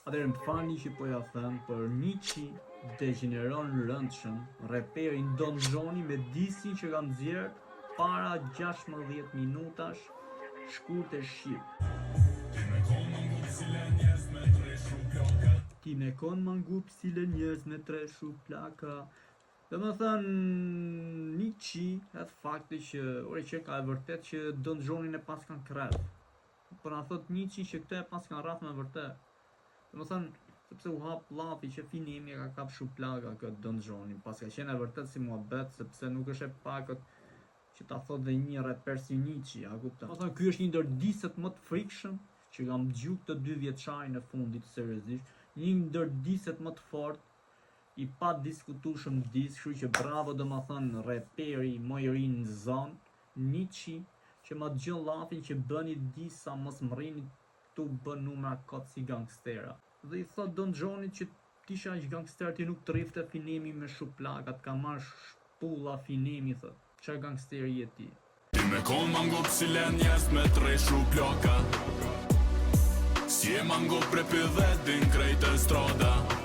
Atëherë më falni që po ja them, por Niçi degjeneron rëndshëm reperin Don Xhoni me disin që ka nxjerr para 16 minutash shkurt e shqip. Ti me kon mangup si le njerëz me tre shuplaka. Ti me kon mangup si le njerëz me tre shuplaka. Dhe më thënë, Niçi, edhe fakti që, ore që ka e vërtet që Don Xhonin e pas kanë kref. Po na thot Niçi që këtë e pas kanë rraf me vërtet. Dhe më thënë, sepse u hap llafi që Finemi e ka kap shuplaka këtë Don Xhonin, pas ka qenë e vërtet si muhabet, sepse nuk është e pakët që ta thot dhe një reper si Niçi, a kupton? Do të thënë, ky është një ndër diset më të frikshëm që kam dëgju këtë dy vjeçarin e fundit seriozisht, një ndër diset më të fortë i pa diskutueshëm dis, kështu që bravo domethënë reperi më i ri në zonë, Niçi, që ma dëgjon llafin që bëni disa mos mrrini tu bën numra kot si gangstera. Dhe i thot Don Xhonit që ti ishe aq gangster ti nuk të rrifte Finemi me shuplaka, të ka marrë shpulla Finemi thot. Qa gangsteri je ti? Ti me kon mangup si le njerëz me tre shuplaka. Si e mangup prepi dhe din krejt e strada.